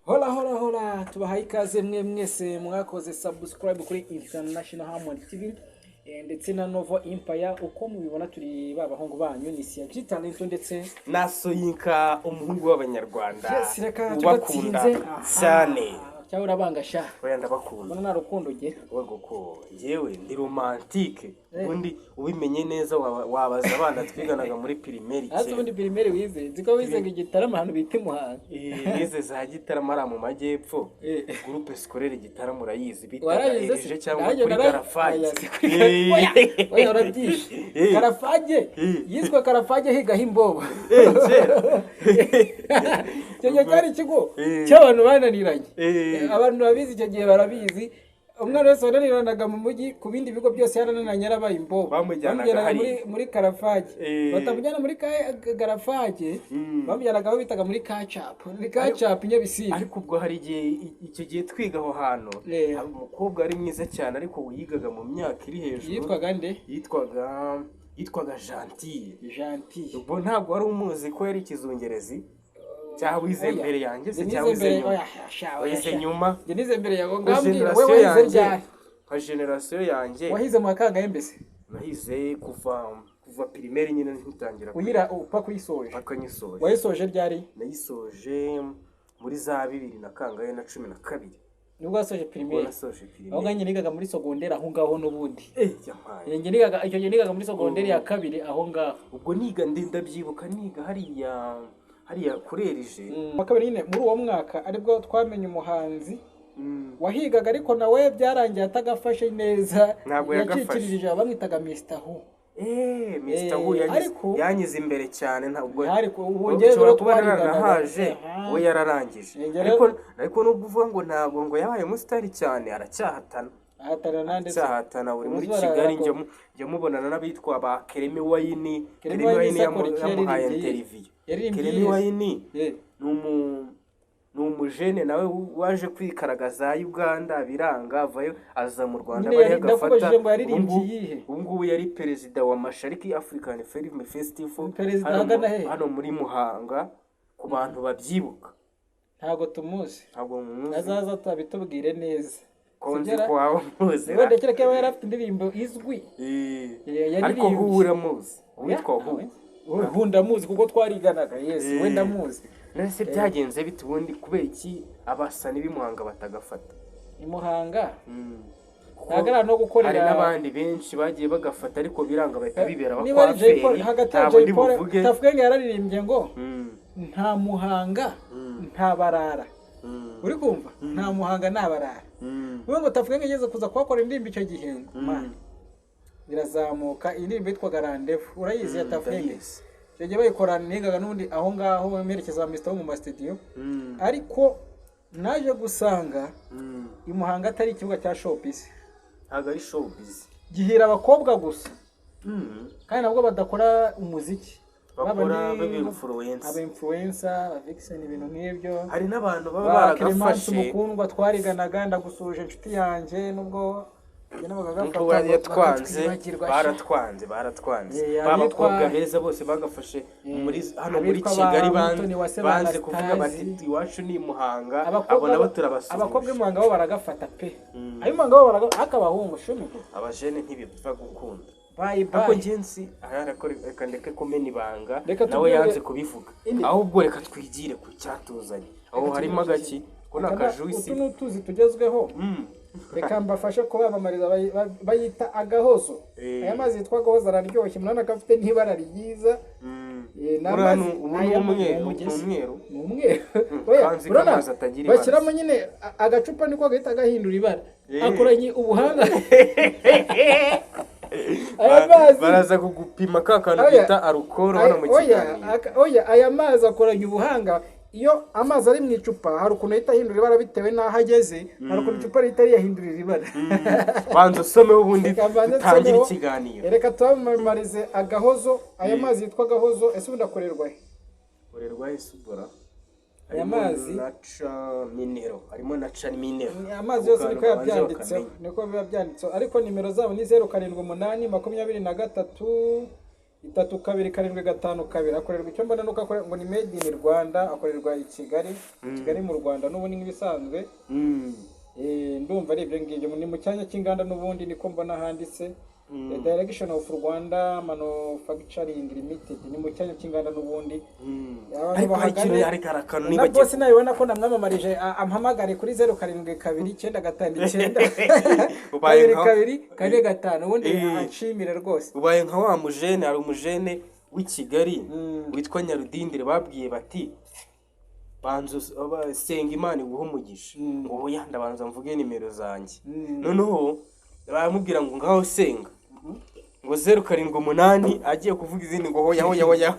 Hola hola hola, tubahaye ikaze mwe mwese mwakoze subscribe kuri International Harmony TV ndetse na Novo Empire. Uko mubibona, turi ba bahungu banyu, ni Siyaji Talento ndetse na Soyinka, umuhungu w'Abanyarwanda. Yes, reka ubakunda tudatinze. Aha. cyane. Cyangwa urabanga sha? Oya, ndabakunda. Mbona nta rukundo ugira. Wego ko yewe ndi romantique. Ubundi ubimenye neza wabaza abana twiganaga muri primaire. Hasi ubundi primaire wize, nzi ko wize ngo Igitarama, ahantu bita i Muhanga. Nize za Gitarama, ari mu majyepfo. Groupe scolaire Gitarama urayizi, bitaga Warayize se? Erije cyangwa Nanjye kuri Garafage. Oya, si kuri oya, oya, urabyishe. Karafage yiswe Karafage higaho imbobo. Kera. Icyo gihe cyari ikigo cy'abantu bananiranye. Abantu babizi icyo gihe barabizi. Umwana wese wananiranaga mu mujyi, ku bindi bigo byose yarananiranye, yarabaye imbobo, Bamujyanaga bamujyanaga hariya. muri Karafage. Batamujyana muri Garafage, bamujyanaga aho bitaga muri Kacapu, muri Kacapu Nyabisindu. Ariko ubwo hari igihe icyo gihe twiga aho hantu, hari umukobwa ari mwiza cyane, ariko yigaga mu myaka iri hejuru. Yitwaga nde? Yitwaga Gentille. Gentille. Ubwo ntabwo wari umuzi ko yari ikizungerezi, cyangwa wize Oya. mbere yanjye se? Njye Cyangwa nize wize mbere nyuma? Oya, sha, oya, Wize sha. nyuma. Njye nize mbere yawe. Nka Ngambwira wowe, génération wahize yanjye, ryari? nka génération yanjye. Wahize mu wa kangahe mbese? Nahize kuva primaire nyine nkitangira. Uyira upfa kuyisoje? Paka nyisoje. Wayisoje ryari? Nayisoje muri za bibiri na kangahe na cumi na kabiri. Nibwo wasoje Ubwo primaire? nasoje Aho primaire. ngaho nigaga muri secondaire, aho ngaho n'ubundi. Yampaye. Njye nigaga, icyo gihe nigaga muri secondaire ya kabiri aho ngaho. Ubwo niga, ndabyibuka niga hariya kuri erije. Wa kabiri nyine muri uwo mwaka aribwo twamenye umuhanzi wahigaga, ariko nawe byarangiye atagafashe neza. Ntabwo yagafashe. Yacikiririje, bamwitaga Mr. Who. Mr. Who Ariko yanyize imbere cyane, ntabwo Ariko ubu njyewe ushobora rero kuba twariganaga. naranahaje we yararangije. Njye Ariko nubwo uvuga ngo ntabwo ngo yabaye umusitari cyane, aracyahatana. Ahatana nande se? Aracyahatana, uri muri Ubu Kigali. Njya mubonana n'abitwa ba Kereme Wayini. Kereme Kereme Wayini Wayini se akora iki? yamuhaye Yaririmbye interview. Yaririmbye Kereme iyihe? Wayini ni umujene nawe waje kwikaraga za Uganda biranga, avayo aza mu Rwanda. Nyine Bariho agafata. ndakubajije ngo yaririmbye iyihe? Ubu ngubu yari perezida wa Mashariki African Film Festival. Perezida ahagana he? Hano muri Muhanga, ku bantu babyibuka. Ntabwo tumuzi. Ntabwo muzi? Azaza tabitubwire neza. Ko nzi Sibyo ko waba muzi. Wenda kereka yaba yari afite indirimbo izwi. Ariko Yaririmbye. Hu uramuzi, uwitwa Hu? Hu ndamuzi kuko twariganaga, yes. We ndamuzi. None se byagenze bite ubundi? Kubera iki abasani b'i Muhanga batagafata? I Muhanga Kuko ntabwo ari ahantu ho gukorera. Hari n'abandi benshi bagiye bagafata, ariko biranga, bahita bibera Niba ari Jay Polly, abakwaferi. hagati ya Ntabwo Jay ndi Polly, buvuge. Tuff Gang yararirimbye ngo nta Muhanga nta barara. Uri kumva? Nta Muhanga nta barara. Uvuga ngo Tuff Gang igeze kuza kuhakora indirimbo icyo gihe, man, birazamuka. Iyi ndirimbo yitwaga Rendezvous, urayizi ya Tuff Gang? Ndayizi. Icyo gihe bayikora nigaga n'ubundi aho ngaho merekeza wa Mr. wo mu masitidiyo. Ariko naje gusanga i Muhanga atari ikibuga cya showbiz. Ntabwo ari showbiz. Gihira abakobwa gusa, kandi nabwo badakora umuziki. Bakora Baba baba influencer. Aba influencer, aba vixen, ibintu nk'ibyo. Hari n'abantu baba Ba Clemence baragafashe. Mukundwa twariganaga, ndagusuje inshuti yanjye, nubwo njye nabaga Nubwo gafata yatwanze. bakatwibagirwa sha. Baratwanze, baratwanze. Eh, Ba abitwa bakobwa beza bose bagafashe muri hano muri abitwa ba Kigali Mutoni wa Se, ba banze kuvuga bati Anastase. iwacu ni i Muhanga. Abakobwa Abo nabo abakobwa turabasuhuje. b'Imuhanga bo baragafata pe. Ab'Imuhanga bo baragafata, ariko abahungu shumi. Abajene ntibipfa gukunda. Bye Ariko bye. ngenzi aha reka ndeke kumena ibanga. Reka Nawe tubwire yanze kubivuga. Ahubwo reka twigire ku cyatuzanye. Aho harimo agaki ko ni akajuice? Utu ni utuzi tugezweho. Reka mbafashe kubamamariza, bayita Agahozo. Aya mazi yitwa Agahozo araryoshye, murabona ko afite n'ibara ryiza. Ni Uriya amazi ubu ni aya umweru, ni umugezi. ni umweru. Ni umweru. Oya, Kanzi ko urabona, amazi atagira ibara. bashyiramo nyine agacupa niko gahita gahindura ibara. Akoranye ubuhanga aya mazi. Baraza kugupima ka kantu Oya. bita alcool hano mu Oya, kiganiro. oya, aya mazi akoranye ubuhanga. Iyo amazi ari mu icupa, hari ukuntu ahita ahindura ibara bitewe n'aho ageze, hari ukuntu icupa rihita riyahindurira ibara. Banza usomeho ubundi Reka mbanze dutangire nsomeho. ikiganiro. Reka tubamamarize Agahozo, aya mazi yitwa Agahozo. Ese ubundi akorerwa he? Korerwa isubura. Aya mazi naca minero, harimo naca minero. Ni amazi yose Ako niko kantu babanza yabyanditseho. bakamenya. Niko biba byanditseho, ariko nimero zabo ni 078 23. 32 752. Akorerwa, icyo mbona nuko akorerwa ngo ni made in Rwanda, akorerwa i Kigali, Kigali mu Rwanda n'ubundi nk'ibisanzwe. Ndumva ari ibyo ngibyo, ni mu cyanya cy'inganda n'ubundi niko mbona handitse. Direction of Rwanda Manufacturing Limited, ni mu cyanya cy'inganda n'ubundi. Abantu Ariko hari bahagane. ikintu, ariko hari akantu Na nibagiwe. Boss nabibona ko namwamamarije, ampamagare kuri 072959 Ubaye 2245, ubundi anshimire rwose. Ubaye nka wa mujene, hari umujene w'i Kigali witwa Nyarudindire, babwiye bati banza senga Imana iguhe umugisha, ngo oya, ndabanza mvuge nimero zanjye. Noneho baramubwira ngo ngaho senga, ngo 078, agiye kuvuga izindi ngo hoya hoya hoya.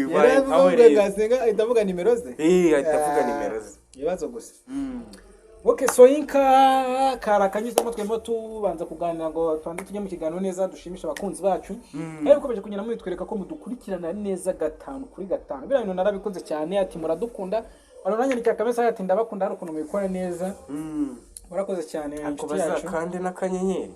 Ubaye nkawe rero. Senga ahita avuga nimero ze. Ahita avuga nimero ze. Ibibazo gusa. Okay, Soyinka kari akanyuzemo, twemo tubanza kuganira ngo tubanze tujye mu kiganiro neza, dushimishe abakunzi bacu. Ariko mukomeje kugenda mubitwereka ko mudukurikirana neza gatanu kuri gatanu. Biriya bintu narabikunze cyane, ati muradukunda. Baranyandikiye akamesa ati ndabakunda, hari ukuntu mubikora neza. Murakoze cyane, Ariko inshuti yacu. bazakande n'akanyenyeri.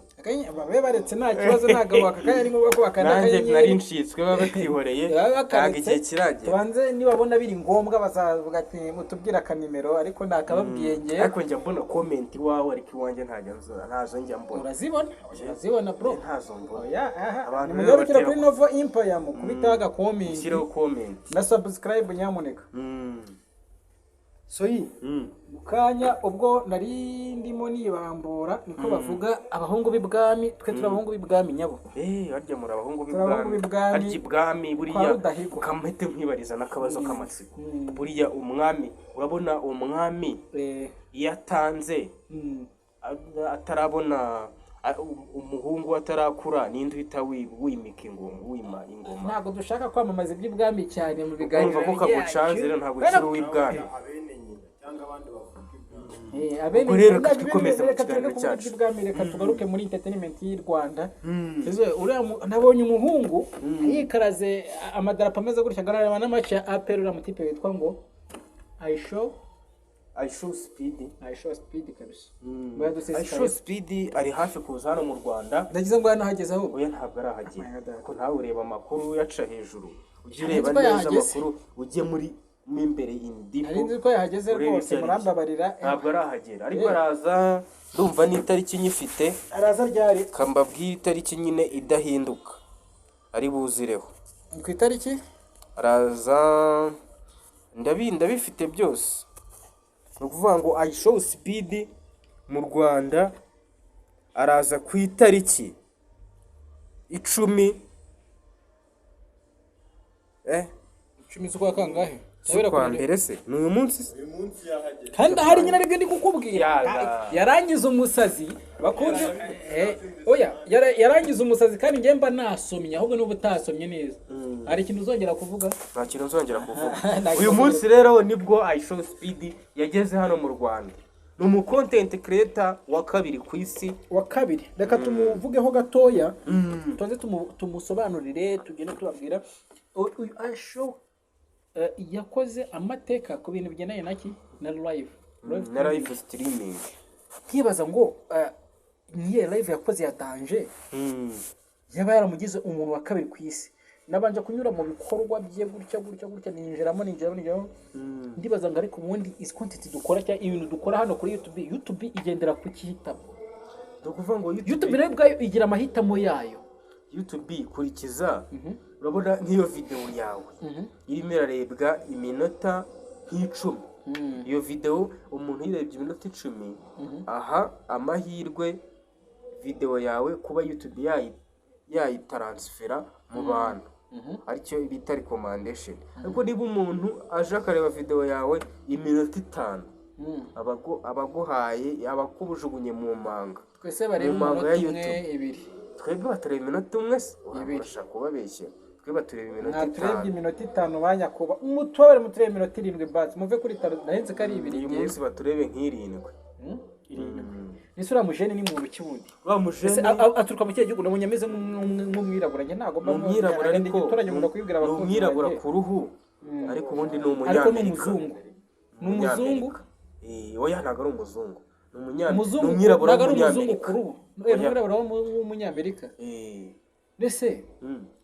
Babe baretse, nta kibazo, ntabwo aka kanya ari ngombwa ko bakanda Nanjye nari akanyenyeri. ncitswe, babe twihoreye. Baba Ntabwo bakaretse. igihe kiragera. Tubanze nibabona biri ngombwa bazavuga ati mutubwire akanimero, ariko nakababwiye ngewe. Ariko njya mbona comment iwawe, ariko iwanjye ntajya ntazo njya mbona. Urazibona, urazibona bro. Ntazo mbona. Oya, aha. Abantu rero Nimugarukire batera kuri Novo Empire mukubitaho agakomenti. Ushyireho comment. Na subscribe nyamuneka. Soyi, mu kanya ubwo nari ndimo nibambura, niko bavuga abahungu b'ibwami, twe turi abahungu b'ibwami nyabo. Harya muri abahungu Turi abahungu b'ibwami? b'ibwami. Harya ibwami buriya Kwa Rudahigwa. Kamete nkwibariza n'akabazo k'amatsiko. Buriya umwami, urabona umwami iyo atanze atarabona umuhungu atarakura, ninde uhita wimika ingoma, wima ingoma? Ntabwo dushaka kwamamaza iby'ibwami cyane mu biganiro Urumva ko kagucanze rero, ntabwo ukiri uw'ibwami. Abene nyina cyangwa abandi bavuga ibwami. Abene Ubwo rero nyina, reka twikomeze mu reka tureke kiganiro kuvuga cyacu. iby'ibwami, reka tugaruke muri entertainment y'u Rwanda. Ese uriya nabonye umuhungu yikaraze amadarapo ameze gutya, agararana n'amaci ya APR, uriya mutipe witwa ngo Aisho Aisho Speed. Aisho Speed kabisa. Ngo yadusesekaye. Aisho Speed ari hafi kuza hano mu Rwanda. Ndagize ngo hano hageze ahubwo. Oya, ntabwo arahagera. My God. Kuko nawe ureba amakuru yaca hejuru, ujye Nari ureba nzi ko neza yahageze. amakuru, ujye muri mo imbere in deep. Nari nzi ko yahageze Urebe rwose, icyo ari cyo. murambabarira. Ntabwo arahagera, ariko araza, ndumva n'itariki nyifite. Araza ryari? Kambabwira itariki nyine idahinduka ari buzireho. Ku itariki? Araza, ndabifite byose. Ni ukuvuga ngo Aisho Speed mu Rwanda araza ku itariki 10 10 z'ukwa kangahe? Z'ukwa mbere se? Ni uyu munsi se? Uyu munsi yahageze. Kandi ahari nyine aribyo ndi kukubwira. Yala. Yarangiza umusazi bakunze, oya, yarangiza umusazi, kandi njye mba nasomye, ahubwo nuba utasomye neza hari ikintu uzongera kuvuga. Nta kintu nzongera kuvuga. Nta kintu Uyu munsi rero nibwo Aisho Speed yageze hano mu Rwanda, ni umu content creator wa kabiri ku isi. Wa kabiri. Reka tumuvugeho gatoya, tubanze tumusobanurire, tugende tubabwira. Uyu Aisho yakoze amateka ku bintu bigendanye na ki, na live. Na live streaming. Nkibaza ngo niye live yakoze yatanje yaba yaramugize umuntu wa kabiri ku isi. Nabanje kunyura mu bikorwa bye gutya gutya gutya, ninjiramo ninjiramo ninjiramo, ndibaza ngo ariko ubundi izi content dukora cyangwa ibintu dukora hano kuri YouTube, YouTube igendera ku kihitamo? Ni ukuvuga ngo YouTube nayo ubwayo igira amahitamo yayo. YouTube ikurikiza, urabona nk'iyo video yawe irimo irarebwa iminota nk'icumi, iyo video umuntu uyirebye iminota 10, aha amahirwe video yawe kuba YouTube yayitaransifera mu bantu, aricyo bita recommendation. Ariko niba umuntu aje akareba video yawe iminota 5, abaguhaye abakubujugunye mu manga. Twese bareba Mu manga umunota ya umwe, YouTube. ibiri. Twebwe batureba iminota umwe se? Ibiri. Urashaka kubabeshya, twe batureba iminota Mwaturebye 5. iminota 5, ba nyakuba, mutubabare muturebe iminota 7 basi, muve kuri 5, nahenze ko ari ibiri. Uyu Ngewe. munsi baturebe nk'irindwi. Irindwi. Ese uriya mujene ni muntu ki bundi? Wa Ese mujene aturuka mu kihe gihugu? Nabonye ameze nk'umwirabura, njye ntabwo mba Ni umwirabura, ndi ariko igiturage, nkunda kubibwira ni abakunzi umwirabura banjye. ku ruhu, ariko ubundi ni Ariko ni umunyamerika. umuzungu, ni umuzungu. Umunyamerika. Oya, ntabwo ari umuzungu, ni Umuzungu ni umwirabura ntabwo ari umuzungu w'umunyamerika. kuri ubu. Oya. Ni umwirabura w'umunyamerika. Eh, Mbese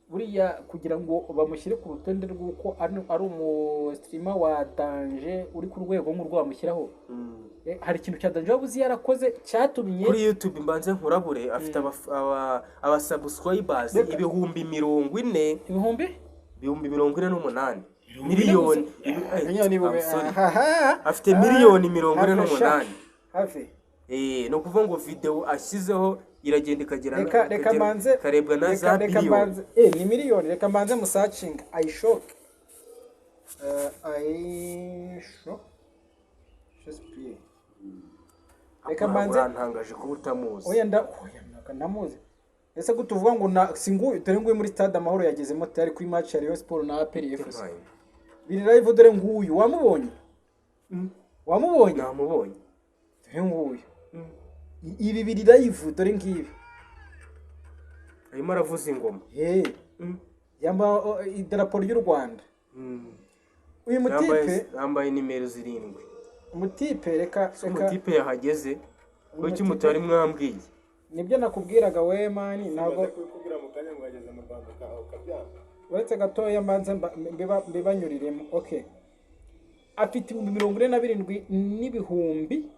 Buriya kugira ngo bamushyire ku rutonde rw'uko ari umu streamer wa danger uri ku rwego nk'urwo bamushyiraho, hari ikintu cya danger waba uzi yarakoze cyatumye Kuri YouTube, mbanze nkurabure, afite aba subscribers 40,000. Ibihumbi? 48,000,000 miliyoni. Miliyoni. I'm sorry. Ahaha. Afite 48,000,000. Hafi. Ni ukuvuga ngo video ashyizeho iragenda ikagera Reka mbanze ikarebwa na reka za reka biliyoni. Mbanze, ni miliyoni. Reka mbanze musearchinga IShow, IShow Shakespeare. Reka mbanze. Urantangaje kuba utamuzi. Oya, oya, ntabwo ndamuzi. Ese ko tuvuga ngo na si nguyu? Dore nguyu muri Stade Amahoro yagezemo tayari kuri match ya Rayon Sport na APR FC. Biri live, dore nguyu. Wamubonye? Wamubonye? Namubonye. Dore nguyu. Ibi biri live, dore ngibi. Arimo aravuza ingoma. Yambaye idarapo ry'u Rwanda uyu mutipe. Yambaye nimero 7. Umutipe, reka reka. Umutipe yahageze kuki mutari mwambwiye? Nibyo nakubwiraga we, man, ntabwo Umaze kubikubwira mu kanya ngo yageze mu Rwanda ukabyanga. Uretse gatoya mbanze mbibanyuriremo. Okay, afite 47,000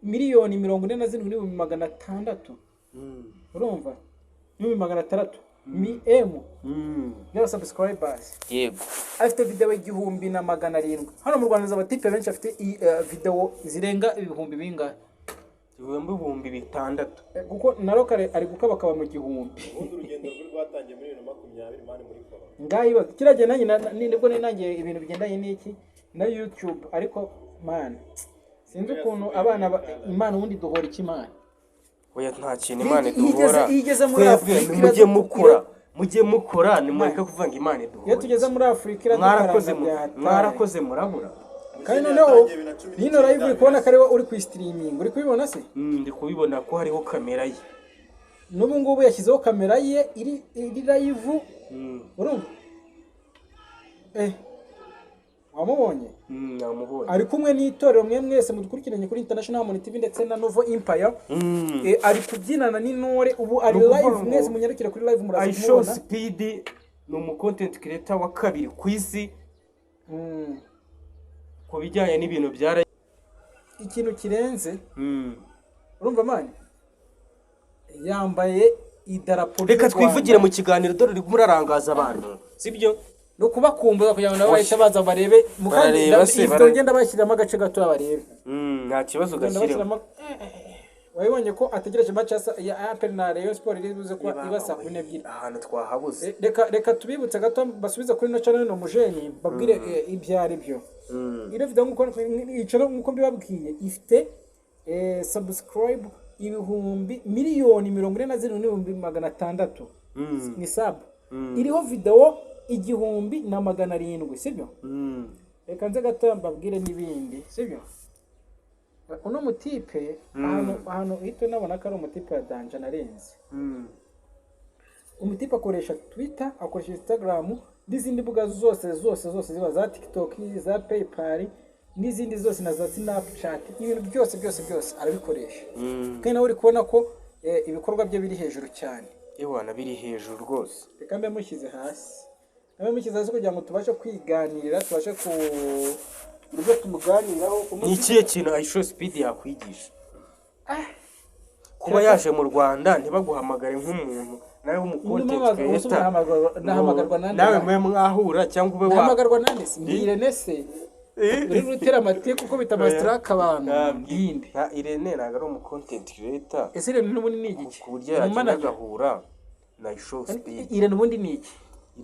n'ibihumbi 47,600,000. Urumva, n'ibihumbi 600 mi emu y'aba subscribers. Afite video 1700. Hano mu Rwanda abatipe benshi afite video zirenga ibihumbi bingahe? 6,000. Kuko na lokale ari gukabakaba mu gihumbi. Ubundi urugendo rwe rwatangiye muri 2020, man, muri corona. Ngaho ibaze, kiriya gihe nanjye nibwo nari nangiye ibintu bigendanye n'iki na YouTube. Ariko man, sinzi ukuntu abana Imana ubundi duhora iki, Imana? Oya, nta kintu Imana Iyo iduhora. iyo igeze muri Twebwe Afurika nimujye mukora, mujye mukora, nimureke kuvuga ngo Imana iduhora. Iyo tugeze muri Afurika Mwarakoze iradukaranga bya hatari. Mwarakoze murabura. Kandi noneho nino live uri kubona ko ariwe uri ku streaming, uri kubibona se? Ndi kubibona ko hariho kamera ye. N'ubu ngubu yashyizeho kamera ye iri live. Urumva, wamubonye? Namubonye. Ari kumwe n'itorero. Mwe mwese mudukurikiranye kuri International Harmony TV ndetse na Novo Empire. Ari kubyinana n'intore ubu ari Ni ukuvuga live. ngo Mwese munyarukire kuri live, muraza IShow kumubona. Speed ni umu content creator wa kabiri ku isi ku bijyanye n'ibintu bya Ikintu kirenze, urumva man, yambaye idarapo ry'u Reka Rwanda. twivugire mu kiganiro, dore uri murarangaza abantu, sibyo? Ni ukubakumbuza kugira ngo nabo bahite baza barebe. Barareba se, Iyi video ngenda bashyiramo agace gato barebe. Nta kibazo, Ngenda gashyiremo. bashyiramo. Wabibonye ko ategereje match ya APR na Rayon Sport iri buze kuba iba saa 12. Ahantu twahabuze. Reka tubibutse gato, basubize kuri no channel no mujeni babwire ibyo ari byo. Ino video nkuko icano nkuko mbibabwiye ifite subscribe 47,600,000, ni sub. Iriho video 1700, sibyo? Reka nze gato mbabwire n'ibindi, sibyo? Uno mutipe ahantu uhita unabona ko ari umutipe wa danger narenze. Umutipe akoresha Twitter, akoresha Instagram n'izindi mbuga zose zose zose, ziba za TikTok, za PayPal n'izindi zose na za Snapchat, ibintu byose byose byose arabikoresha. Kandi nawe uri kubona ko ibikorwa bye biri hejuru cyane. Ewana, biri hejuru rwose. Reka mbe mushyize hasi, mbe mushyize hasi kugira ngo tubashe kwiganirira, tubashe ku uburyo tumuganiraho. Ni ikihe kintu IShow Speed yakwigisha kuba yaje mu Rwanda ntibaguhamagare nk'umuntu nawe w'umu content creator? Nahamagarwa nande? Nawe mwe mwahura cyangwa ube wa Nahamagarwa nande se? Ndi Irene se uri gutera amatiku kuko bita amasitiraka abantu? Ndinde? Nka Irene ntabwo ari umu content creator. Ese Irene n'ubundi ni igiki? Ku buryo yagenda Umumanager? agahura na IShow Speed. Irene ubundi ni iki?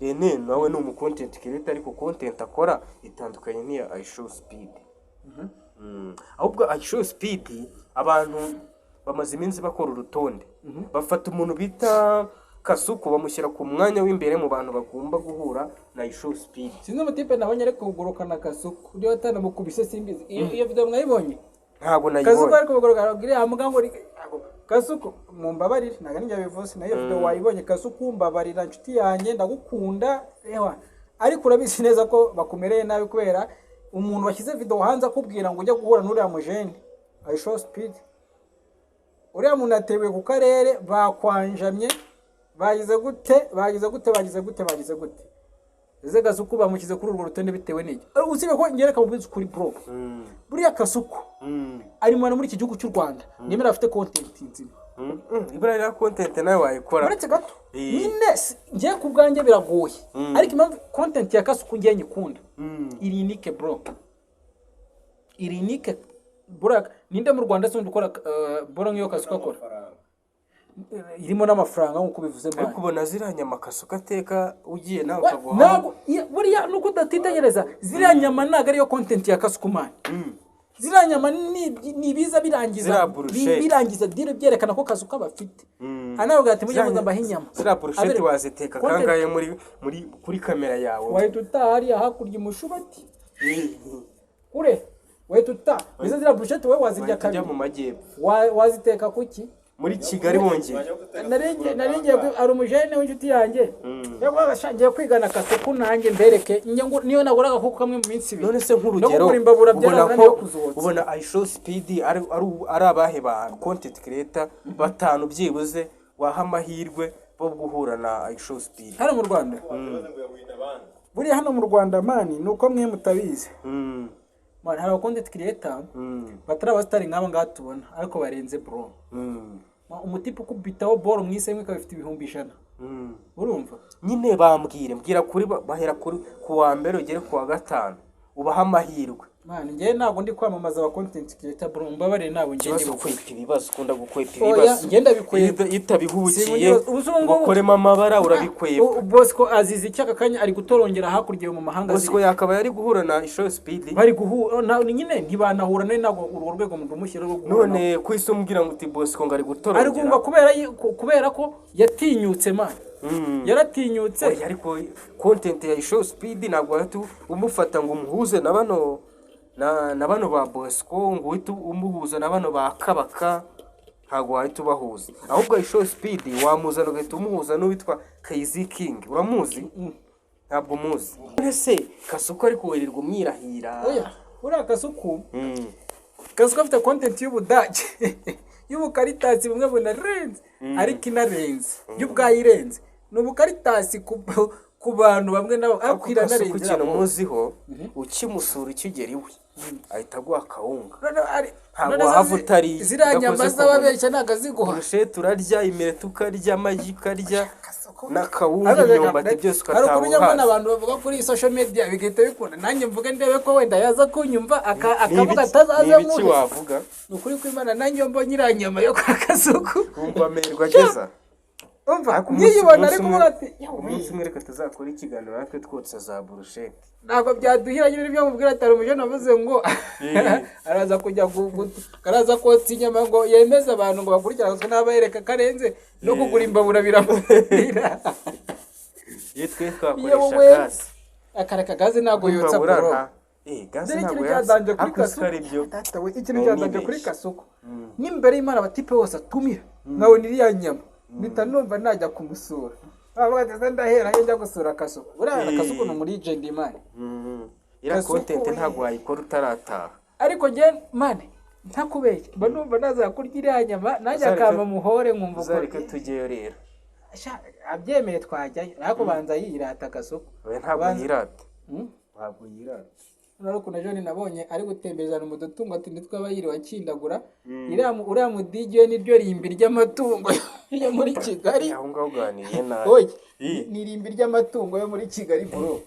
Irene nawe ni umu content creator, ariko content akora itandukanye n'iya IShow Speed. Ahubwo IShow Speed abantu bamaze iminsi bakora urutonde, bafata umuntu bita Kasuku bamushyira ku mwanya w'imbere mu bantu bagomba guhura na IShow Speed. Sinzi, umutipe nabonye ari kugurukana Kasuku, niba atanamukubise simbizi. Iyo video mwayibonye? Ntabwo Kasuku nayibonye. ari kuguruka iriya mbwa ngo Kasuku mumbabarire, ntabwo ari njye bivuze. Nayo video wayibonye? Kasuku, mbabarira nshuti yanjye, ndagukunda ewa, ariko urabizi neza ko bakumereye nabi kubera umuntu washyize video hanze akubwira ngo ujye guhura n'uriya mujene IShow Speed. Uriya muntu yatewe ku karere bakwanjamye. Bagize gute, bagize gute, bagize gute, bagize gute? Ese Kasuku bamushyize kuri urwo rutonde bitewe n'iki? Usibye ko ngereka mubwiza ukuri, bro, buriya Kasuku ari mu bantu muri iki gihugu cy'u Rwanda nemera afite content nzima. Ibura rya content nawe wayikora. Uretse gato nyine, njye ku bwanjye biragoye, ariko impamvu content ya Kasuku ngiye nyikunda, iri unique, bro, iri unique. Buriya ninde mu Rwanda se undi ukora bro nk'iyo Kasuku akora? Irimo n'amafaranga nk'uko bivuze, man. Ariko ubona ziriya nyama Kasuku ateka, ugiye nawe ukaguha? Ntabwo buriya nuko udatitegereza, ziriya nyama ntabwo ariyo content ya Kasuku, man. Ziriya nyama ni ibiza birangiza Ziriya burusheti. Birangiza deal, byerekana ko Kasuku abafite. Anavuga ati mujye muza mbahe inyama. Ziriya burusheti waziteka kangahe muri kuri kamera yawe? Wahita utaha hariya hakurya imushubati kure, wahita utaha. Mbese ziriya burusheti wowe wazirya Wahita ujya kabiri? mu majyepfo. Waziteka kuki? Muri Kigali wongeye. Nari ngiye hari umujene w'inshuti yanjye yavugaga, "Sha, ngiye kwigana Kasuku nanjye mbereke njye ngo niyo naguraga kuko kamwe mu minsi 2 None se no nk'urugero, kugura imbabura ubona byarananiye ko kuzotsa." ubona IShowSpeed ari abahe ba content creator batanu byibuze waha amahirwe bo guhura na IShowSpeed? Hano mu Rwanda, buriya hano mu Rwanda, man, ni uko mwe mutabizi, man, hari aba content creator batari abasitari nk'aba ngaba tubona, ariko barenze, bro. Umutipe ukubitaho boro mu isaha imwe ikaba ifite 100,000. Urumva? Nyine bambwire, mbwira kuri bahera kuri ku wa mbere ugere ku wa gatanu, ubaha amahirwe. Man, njyewe ntabwo ndi kwamamaza aba content creator, bro, mbabarire, ntabwo njye Ikibazo ndi ukwepa ibibazo, ukunda gukwepa Oya, ibibazo. njye ndabikwepa. Iyo utabihubukiye Sinkunda- ubu ngo ukoremo amabara, urabikwepa. Bosco azize iki aka kanya ari gutorongera hakurya mu mahanga? Bosco yakaba yari guhura na IShowSpeed. Bari guhura nyine ntibanahura none, ntabwo urwo rwego rumushyira rwo guhura nawe. None ku isi umubwira ngo uti Bosco ngo ari Ari gutorongera. guhunga kubera kubera ko yatinyutse, man, yaratinyutse. Oya, ariko content ya IShowSpeed ntabwo wahita umufata ngo umuhuze na bano na bano ba Bosco, ngo uhite umuhuza na bano ba Kabaka. Ntabwo wahita ubahuza, ahubwo IShowSpeed wamuzana ugahita umuhuza n'uwitwa KZ King. Uramuzi? Ntabwo umuzi. None se Kasuku ariko wirirwa umwirahira? Oya, uriya Kasuku, Kasuku afite content y'ubudage, y'ubukaritasi bumwe bunarenze, ariko inarenze yo ubwayo irenze ni ubukaritasi ku bantu bamwe nabo, ariko Ariko Kasuku iranarenze. ikintu muziho, ukimusura ukigera iwe ahita aguha akawunga. Noneho Ntabwo none wahava utariye, ziriya nyama udakoze ku z'ababeshya ntabwo aziguha. Burusheti urarya, imireti ukarya, amagi ukarya, n'akawunga, Ariko reka imyumbati, byose hari ukataha ukuntu njya mbona uhaze. abantu bavuga kuri social media bigahita bikunda, nanjye mvuge ndebe ko wenda yaza kunyumva Ni akavuga ibiki atazaza ni ibiki nkuhe. wavuga? Ni ukuri kw'Imana, nanjye iyo mbonye iriya nyama yo kwa Kasuku, Wumva amerwa ageza. Umva, Ariko nkiyibona umunsi ariko umwe- uvuga ati "Yawe, umunsi umwe reka tuzakore ikiganiro natwe twotsa za burusheti. Ntabwo byaduhira nyine." Nibyo mubwira, atari umujene wavuze ngo araza kujya araza kotsa inyama ngo yemeze abantu ngo bakurikirane n'abayereka karenze no kugura imbabura biramunanira. Iyo twe Iyo twakoresha wowe gaze. Akareka gaze ntabwo yotsa, Imbabura bro. Gaze Dore ntabwo ikintu yatsa. cyadanje kuri Ariko Kasuku, ari byo. Data we, ikintu Nari cyadanje kuri nibeshye. Kasuku n'imbere y'Imana, abatipe bose atumira nkabona iriya nyama, mpita numva najya kumusura. Bavuga ati "Se ndahera he njya gusura Kasuku?" Buriya Kasuku ni umuri legend, man. Iriya Kasuku content we. ntabwo wayikora utarataha. Ariko njye, man, ntakubeshye, mba numva naza kurya iriya nyama nanjye akampa muhore nkumva uko Uzareke tujyeyo rero. Sha, abyemeye twajyayo, ariko banza yirata Kasuku. Oya, ntabwo yirata. Ntabwo yirata. Noneho ukuntu ejo nabonye ari gutemberezana mu dutungo, ati nitwo aba yiriwe akindagura. Uriya mudigi we niryo rimbi ry'amatungo yo muri Kigali. Aho ngaho uganiriye nabi. Oya, ni irimbi ry'amatungo yo muri Kigali, bro,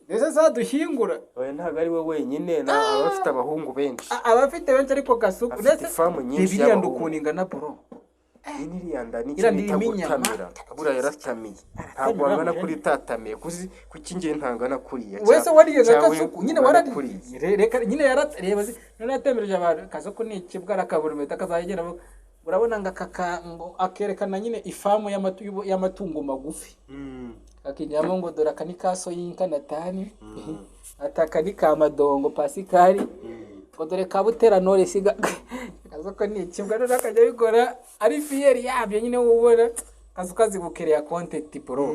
mbese zadushyingura. Oya, ntabwo ari we wenyine, na aba afite abahungu benshi. Abafite benshi, ariko Kasuku Afite ndetse ifamu nyinshi reba iriya y'abahungu. ukuntu ingana, bro. Iyi ni iriya nda nicyo Iriya bita nda irimo inyama. gutamira. Buriya yaratamiye, ntabwo Aratamira, wangana mujene. kuri itatamiye kuzi kuki njye ntangana kuriya. Wese wariye nka Cyangwa Kasuku nyine ungana warariye. kuriya. Reka nyine reba none yatemereje abantu. Kasuku ni ikibwa, arakabura impeta akazagera avuga, urabona ngo akaka ngo akerekana nyine ifamu y'amatungo magufi, akinjiramo ngo dore aka ni ka Soyinka Natani, ati aka ni ka Madongo Pasikari, ngo dore ka Butera Noresi. Kasuku ni ikibwa, none akajya abikora ari fier yabyo nyine, ubona Kasuku azi gukereya content, bro.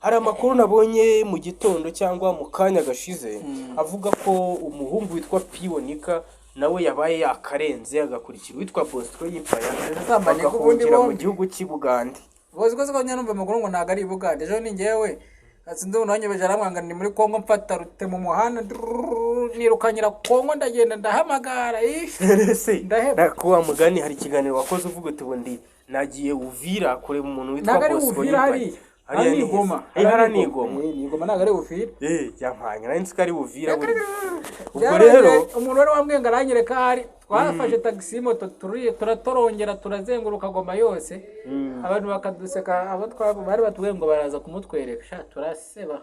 Hari amakuru nabonye mu gitondo cyangwa mu kanya gashize avuga ko umuhungu witwa Piwonika nawe yabaye yakarenze, agakurikira uwitwa Bosco Yimpaya, Zamanye ko ubundi bagahungira mu bombi. gihugu cy'i Bugande. Bosco siko nyarumva amakuru ngo ntabwo ari i Bugande. Ejo ni njyewe sinzi umuntu wanyobeje aramwanga ni muri Kongo, mfata rute mu muhanda ndrrrr, nirukanyira Kongo, ndagenda ndahamagara ish. Ese Ndaheba. Ko wa mugani hari ikiganiro wakoze uvuga uti ubu ndi nagiye Uvira kureba umuntu witwa Ntabwo ari Bosco Uvira Impact. hariya. Hariya Ni ni Goma. Goma, hariya ni Goma. Ni Goma, ntabwo ari Uvira. Yampanye nari nzi ko ari Uvira buriya. Ubwo Byarangiye, rero umuntu wari wambwiye ngo aranyereka ahari, twafashe tagisi moto turatorongera, turazenguruka Goma yose, abantu bakaduseka, abo bari batubwiye ngo baraza kumutwereka. Sha, turaseba,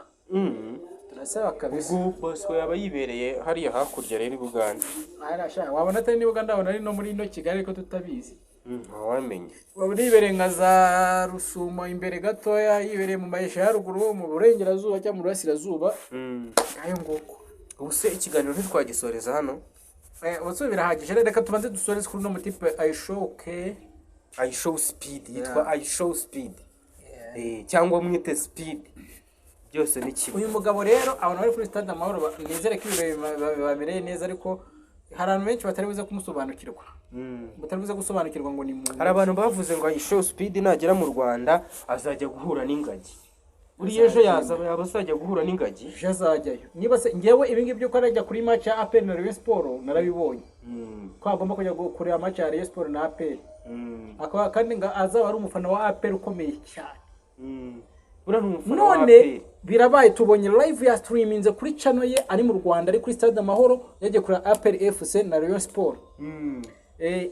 turaseba kabisa. Ubwo Bosco yaba yibereye hariya hakurya rero i Bugande. Ara, sha, wabona atari niba ndabona ari no muri ino Kigali ariko tutabizi. Ntawamenya. Wabona yibereye nka za Rusumo imbere gatoya, yibereye mu mayesha ya ruguru, mu burengerazuba cyangwa mu burasirazuba. Ngayo nguko. Ubu se ikiganiro ntitwagisoreza hano? Ubu birahagije, reka tubanze dusoreze kuri uno mutipe ayishoke. iShow Speed, yitwa iShow Speed, cyangwa mwite Speed, byose ni kimwe. Uyu mugabo rero, abantu bari kuri Stade Amahoro nizere ko ibirori bamereye neza, ariko hari abantu benshi batari buze kumusobanukirwa, batari buze gusobanukirwa ngo ni muntu. Hari abantu bavuze ngo iShow Speed nagera mu Rwanda azajya guhura n'ingagi. Buriya ejo yaza yaba azajya guhura n'ingagi. Ejo azajyayo. Niba se ngewe ibi ngibi by'uko arajya kuri match ya APR na Rayon Sport narabibonye, ko agomba kujya kureba match ya Rayon Sport na APR, akaba kandi ngo azaba ari umufana wa APR ukomeye cyane. Buriya ni umufana wa None APR. birabaye, tubonye live ya streaminze kuri channel ye, ari mu Rwanda, ari kuri Stade Amahoro, yagiye kureba APR FC na Rayon Sport.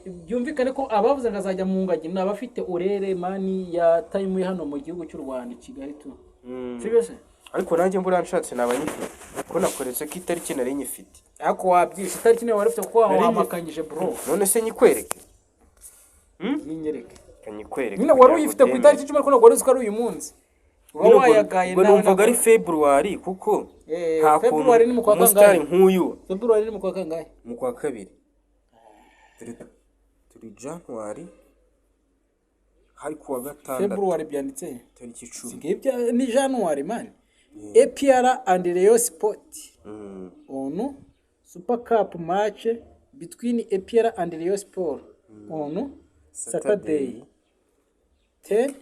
Byumvikane ko abavuze ngo azajya mu ngagi ni abafite urere man ya time hano mu gihugu cy'u Rwanda i Kigali tu. Sibyo se? Ariko nanjye mbura nshatse naba nyifite, ko nakoretse ko itariki nari nyifite. Ariko wabyishe itariki niyo wari ufite kuko wamakanyije, bro. None se nyikwereke? Yinyereke. Kanyikwereke. Nyine wari uyifite ku itariki 10, ariko ntabwo wari uzi ko ari uyu munsi uba wayagaye. Ubwo numvaga ari February kuko nta kuntu February ni mu kwa umusitari kangahe? nk'uyu. February ni mu kwa kangahe? Mu kwa kabiri. Turi January, hari kuwa gatandatu. February byanditse Tariki 10. Ngibyo ni January man. APR and Rayon Sport on Super Cup match between APR and Rayon Sport on Saturday 10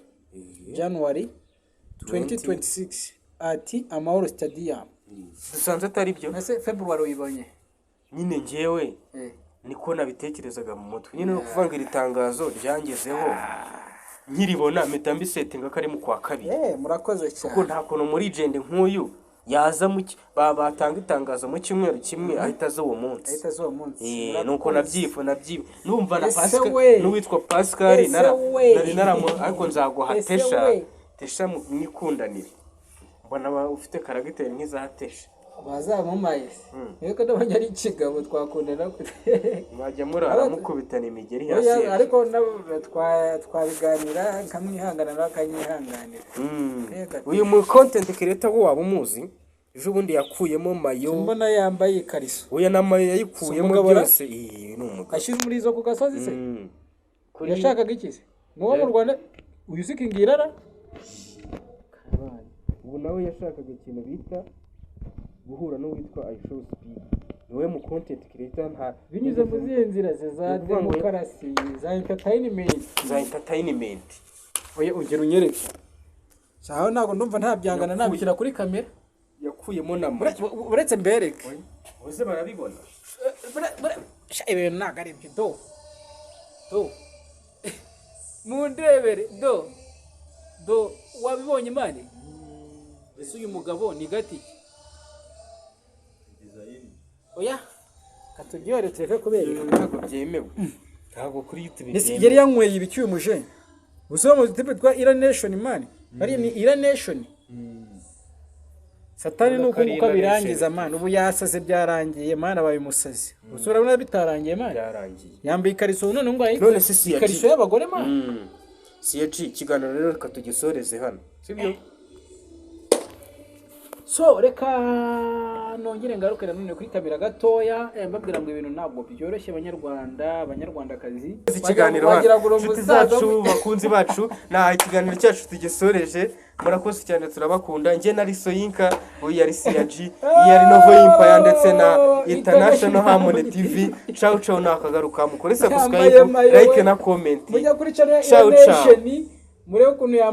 January 2026 at Amahoro Stadium. Dusanze atari byo. Ese February uyibonye? Nyine njyewe niko nabitekerezaga mu mutwe nyine, ni ukuvuga ngo iri tangazo ryangezeho nkiribona mpita mbisetinga ko ari mu kwa kabiri. Murakoze Kuko cyane. nta kuntu muri legend nk'uyu yaza mu batanga itangazo mu cyumweru kimwe ahita aza uwo munsi. Ahita aza uwo munsi. Nuko nabyifu numva na Ese Pascal we. n'uwitwa Pascal Ese we. nari naramu, ariko nzaguha Ese Tesha. we. Tesha mwikundanire, mbona ufite caractère nk'iza Tesha. Bazamumaye se? Ariko ndabonye ari ikigabo, twakundana gute? Mwajya murara mukubitana imigeri hasi Oya, hejuru. ariko nabo twabiganira nkamwihangana nawe akanyihanganira. Reka. Uyu mu content creator wo waba umuzi? Ejo bundi yakuyemo mayo. Mbona yambaye ikariso. Oya, na mayo yayikuyemo. Umugabo ra? Byose iyi ni umugabo. Ashize umurizo ku gasozi se? Kuri Yashakaga iki se? Ni uwo mu Rwanda uyu uzi kingirara. Ubu nawe yashakaga ikintu bita guhura n'uwitwa iShow Speed, niwe mu content creator nta Binyuze mu zihe nzira ze za Ni ukuvuga ngo- demokarasi, za entertainment? Za entertainment. Oya, ongera unyereke. Sawa, ntabwo ndumva ntabyangana nabishyira kuri kamera. Yakuyemo na mayo. Uretse mbereke. Bose barabibona. Sha, ibintu ntabwo ari ibyo. Do do mundebere, do do, wabibonye man? Ese uyu mugabo ni gati ki? Oya, katubyore tureke kubereka. Ntabwo byemewe, ntabwo kuri YouTube Ese byemewe. yari yanyweye ibiki uyu muje? Gusa mu tipe twa Ira Nation man, bari ni Ira Nation. Satani ni uko Urabona ko nguko ari Ira abirangiza man. Ubu yasaze, byarangiye man, abaye umusazi. Gusa urabona bitarangiye man. Byarangiye. Yambaye ikariso none ngo ayi None se si ikariso y'abagore man. CG, ikiganiro rero reka tugisoreze hano, sibyo? So reka nongere ngaruke nanone kuri kamera gatoya, mbabwira ngo ibintu ntabwo byoroshye, abanyarwanda, abanyarwandakazi. Ikiganiro Wagira hano ngo uri inshuti umusaza. zacu, bakunzi bacu, nta ikiganiro cyacu tugisoreje. Murakoze cyane, turabakunda. Njye na Soyinka, uyu yari CG, iyi yari Novo Empire ndetse na International Harmony TV. Ciao ciao, nakagaruka. Mukore subscribe, Yambaye mayo like we. na comment. Mujya kuri channel ya Ciao, ciao. Nation. Murebe ukuntu yambaye.